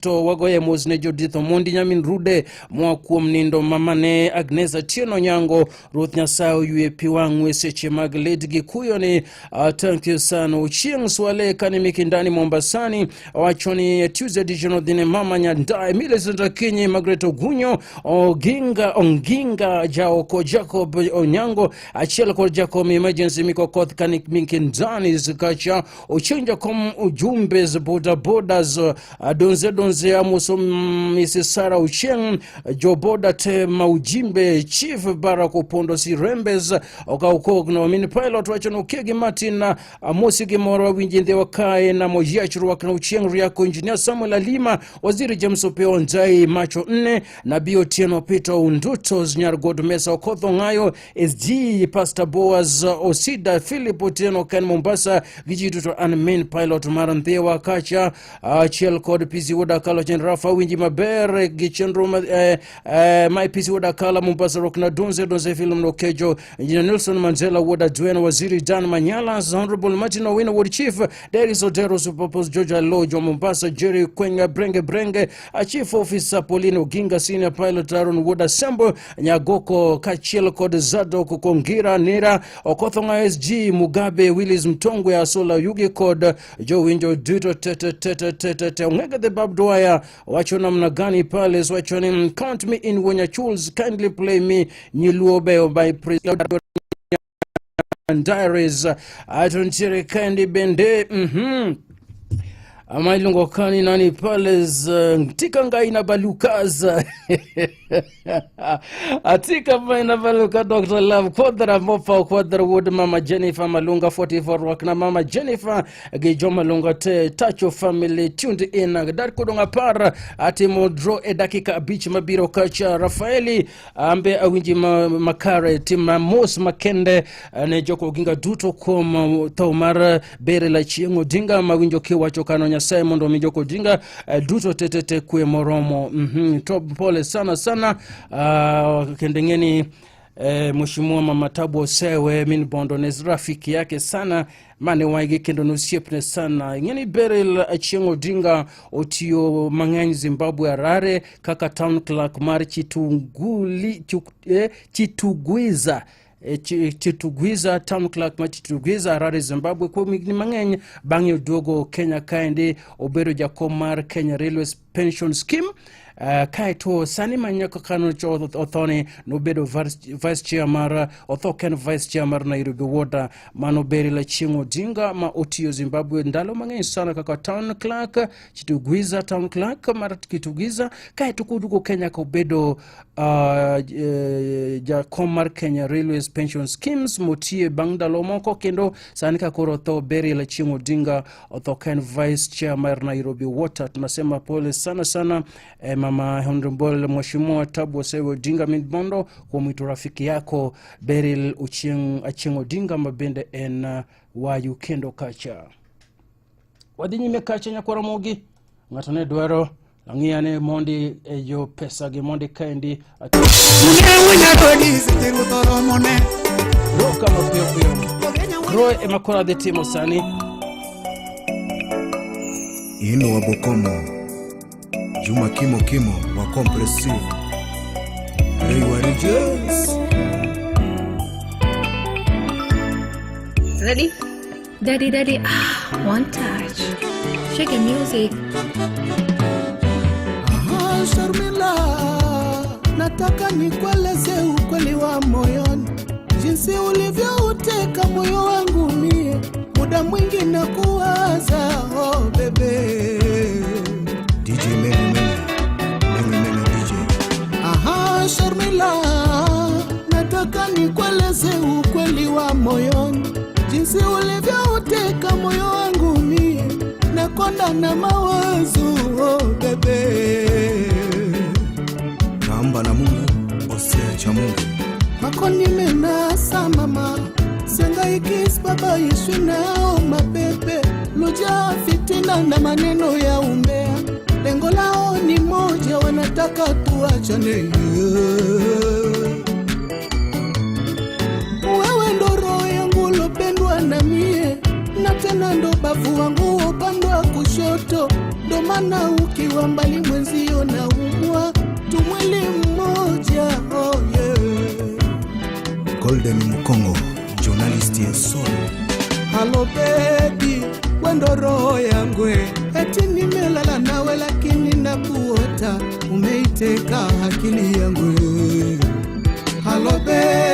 To wagoye mos ne Judith Omondi nyamin Rude moa kuom nindo mamane Agnes Atieno Nyango. Ruoth Nyasaye oywe pi wang'u e seche mag lit gi kuyo ni. Thank you sana. Ochieng' Swale kani Mikindani Mombasani wacho ni Tuesday edition odhine mama Nyandae Millicent Akinyi Margaret Ogunyo Oginga Onginga Jaoko Jacob Onyango achiel kod Jakom Emergency Mikokoth kani Mikindani Zikacha Ochieng' Jakom ujumbe z boda bodas donze donze amoso Mrs. Sarah Ochieng' joboda te maujimbe Chief Barack Opondo Sirembes okaukogno min pilot wacho no Kegi Martin amosi gimoro awinji ndhiwa kae na moyiach rwak na Ochieng' Riako Engineer Samuel Alima Waziri James Opeo Njai macho nne na Bi Otieno Peter Unduto Nyar God Mesa Okodho Ng'ayo SG Pastor Boaz Osida Philip Otieno Ken Mombasa gi ji duto an main pilot mar Ndhiwa kacha achiel kod PC Wuod Akalo Chen Rafa winji maber gi chenro ma PC Wuod Akala Mombasa Rock na Donze Donze film no Kejo Engineer Nelson Mandela Wuod Adwen Waziri Dan Manyala Honorable Martin Owino Wuod Chief Deris Odero Superpose George Alojo Mombasa Jerry Kwenga Brenge Brenge Chief Officer Pauline Oginga Senior Pilot Aaron Wuod Asembo Nyagoko kaachiel kod Zadok Kongira Nira Okothonga SG Mugabe Willis Mtongwe Asola Yugi kod jowinjo duto tete tete tete te Ong'ege the Bab Dwyer wacho namna gani pale wacho ni count me in Wonya Chuls kindly play me Nyiluo Beyo by Diaries ato ntiere kendi bende ama iluongo kani nani pales tika ngai na balukas atika ngai na baluka Dr. Love Kwadra Mopa Kwadra Wood Mama Jennifer Malunga 44 rwakna Mama Jennifer gi Joma Malunga te Tacho family tuned in dar kodong apar atimo draw e dakika 5 mabiro kacha Rafaeli ambe awinji makare tim mos makende ne Joko Oginga duto kuom tho mar Beryl Achieng' Odinga mawinjo kiwacho kano Nyasaye mondo omi Joko Odinga duto tetete kwe moromo. To pole sana sana kendo ing'eni Mheshimiwa Mama Tabu Osewe min Bondo ne rafiki yake sana mane waigi kendo nosiepne sana. Ing'eni Beryl Achieng' Odinga otiyo mang'eny Zimbabwe Harare kaka town clerk mar Chitugwiza Chitugwiza town clerk ma Chitugwiza Harare Zimbabwe kuom higni mang'eny. Bang'e oduogo Kenya kaendi obedo jakom mar Kenya Railways Pension Scheme. Kaeto sani ma nyaka kano othoni nobedo vice chair mar otho ken vice chair mar Nairobi Water. Mano Beryl Achieng' Odinga ma otiyo Zimbabwe ndalo mang'eny sana kaka town clerk Chitugwiza town clerk mar Chitugwiza kaeto koduogo Kenya kobedo jakom mar Kenya Railways Pension Schemes motiye bang' ndalo moko kendo sani ka koro otho Beryl Achieng' Odinga otho ka en vice chair mar Nairobi Water. Tunasema pole sana sana mama Honorable Mheshimiwa Tabu Osewe Odinga min Bondo kuom wito rafiki yako Beryl Achieng' Odinga ma bende en wayu kendo kacha. Wadhi nyime kacha nyakwara Mogi ng'ato ne dwaro ang'iyane mondi e yo pesa gi mondi kaendi roka mapiyo piyo ro ema koro adhi timo sani. Ino wa Bokomo Juma Kimo Kimo wa Compressive Hey Warijes. Ready? Daddy, daddy, one touch. Shake your music. Ah, Sharmila, nataka nikueleze ukweli wa moyoni, jinsi ulivyouteka moyo wangu mie, muda mwingi na kuwaza, oh bebe. DJ Mene Mene Mene Mene DJ. Aha, Sharmila, nataka nikueleze ukweli wa moyoni, jinsi ulivyouteka moyo wangu mie, nakonda na mawazo, oh bebe. Kamba na Mungu Osea cha Mungu. Mako nimenasa mama sengaikis baba ishwi nao mapepe luja fitina na maneno ya umbea, lengo lao ni moja, wanataka tuachane. Wewe ndo roho yangu lopendwa na mie, na tena ndo bavu wangu upande wa kushoto. Ndo maana ukiwa mbali mwenzio na umwa tumwili mmoja, oh yeah. Golden Mukongo, journalist ya Sol. Halo baby, wendo roho yangu, eti nimelala nawe lakini nakuota, umeiteka akili yangu. Halo baby.